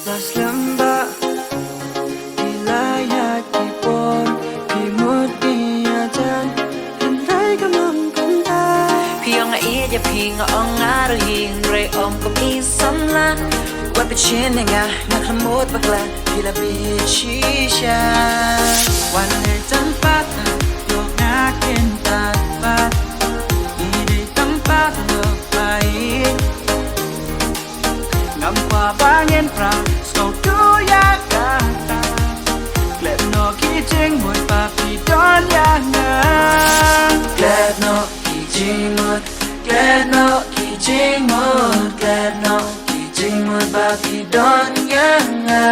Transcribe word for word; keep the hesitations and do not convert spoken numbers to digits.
Las lamba, ilaya ki por, ki mut ki ajan, hynrei ka mong kumta. Phi ong nga ïeit ïa phi, nga ong nga ruh hi, hynrei ong kum i samla. Wat pynshit ïa nga, nga khlem mut bakla, phi la bit shisha. Wan leit tang pat, ïoh nga kyntat pat. Ngi dei tang pat, lok pai. Ngam kwah ba ngin pra, sngewthuh ïa kata. Klet noh ki jingmut ba phi don ïa nga. Klet noh ki jingmut, klet noh ki jingmut, klet noh ki jingmut ba phi don ïa nga.